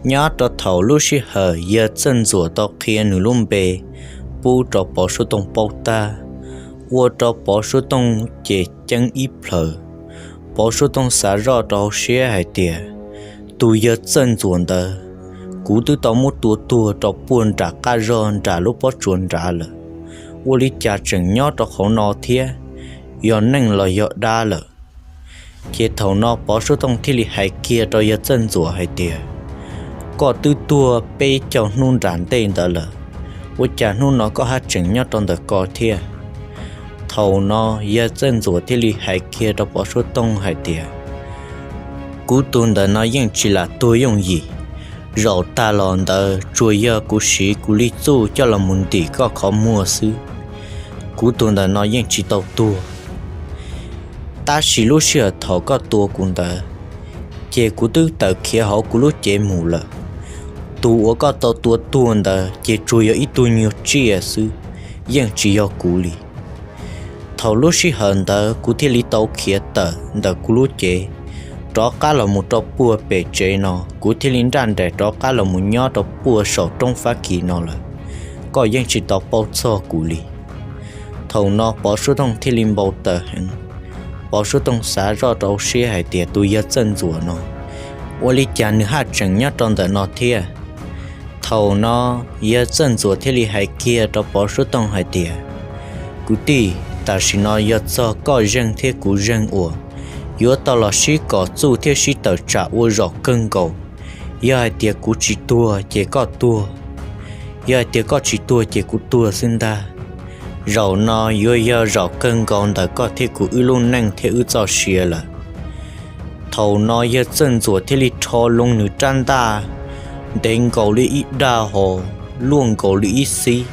Nyob rau thaum lub sij hawm yawg Txawj Ntxuam tau qhia nws lub npe pub rau Pov Suav Tooj paub tag, ua rau Pov Suav Tooj ces ceeb ib plhaws. Pov Suav Tooj xav zoj rau hauv siab hais tias, tus yawg Txawj Ntxuam ntawd, kuv twb tau muab tua tuag rau puag nram qab zog nram lub pob tsuas nrad lawm, ua li cas tseem nyob rau qhov no thiab, yog neeg los yog dab lawm. Ces thaum no Pov Suav Tooj thiaj li hais kiag rau yawg Txawj Ntxuam hais tias, koj twb tuag peb caug hnub nram ntej ntawd lawm, ua cas hnub no koj haj tseem nyob rau ntawm ko thiab? Thaum no yawg Txawj Ntxuam thiaj li hais kiag rau Pov Suav Tooj hais tias, kuv tus ntawm no yeej tsis lam tuag yooj yim. Zaum tag los ntawd tsuas yog kuv siv kuv li txuj coj los mus ntim koj qhov muag xwb. Kuv tus ntawm no yeej tsis tau tuag. Tab sis lub sij hawm thaum koj tua kuv ntawd, ces kuv twb tawm khiav hauv kuv lub cev mus lawm. Tus uas koj tau tua tuag ntawd ces tsuas yog ib tug nyuag tsiaj xwb, yeej tsis yog kuv li. Thaum lub sij hawm ntawd kuv thiaj li tau khiav tawm ntawm kuv lub cev rov qab los mus rau puag pem tsev no, kuv thiaj li nraj nraim rov qab los mus nyob rau puag saum roob Fab Kis no lawm. Koj yeej tsis tau paub txog kuv li. Thaum no Pov Suav Tooj thiaj li npau taws heev. Pov Suav Tooj xav zoj rau siab hais tias, tus yawg Txawj Ntxuam no, ua li cas nws haj tseem nyob rau ntawm no thiab? Thaum no yawg Txawj Ntxuam thiaj li hais kiag rau Pov Suav Tooj hais tias, kwv tij, tam sim no yog txog koj zeeg thiab kuv zeeg uas yuav tau los sib kom txuj thiab sib tawm tsam ua zaum kawg nkaus. Yog hais tias kuv tsis tuag ces koj tuag, yog hais tias koj tsis tuag ces kuv tuag xwb ntag. Zaum no yuav yog zaum kawg nkaus ntawm koj thiab kuv wb lub neej thiab wb txoj sia lawm. Thaum no yawg Txawj Ntxuam thiaj li rho loo nws rab ntaj, ntev nkaus li ib dag hos luaj nkaus li ib xib,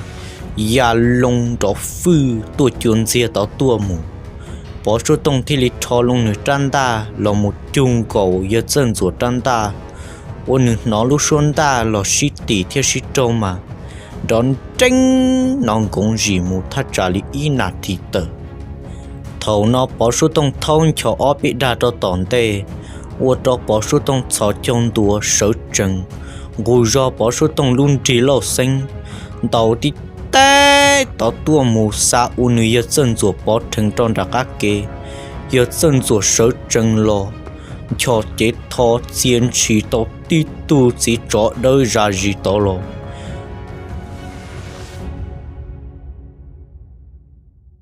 ya loo nrov fwj tuaj cua ntxiag tod tuaj mus. Pov Suav Tooj thiaj li rho loo nws rab ntaj los mus cug nkaus yawg Txawj Ntxuam rab ntaj, ua nws hnov lub suab ntaj los sib tim thiab sib raug mas nrov nreeb no nkoov zim mus thaj tsam li ib nas this tawm. Thaum no Pov Suav Tooj thaub nchos ob peb dag rau tom ntej, ua rau Pov Suav Tooj txhos caug ntua sawv tsees, nqus zog Pov Suav Tooj lub nrig lauj xeeb ntaus tib teg tod tuaj mus xa ua nws yawg Txawj Ntxuam pov rhees rau nram qab ke. Yawg Txawj Ntxuam sawv tsees los, nchos cev tho txia ntshis tau tib tug txiv tsov dawb zam zis tod los.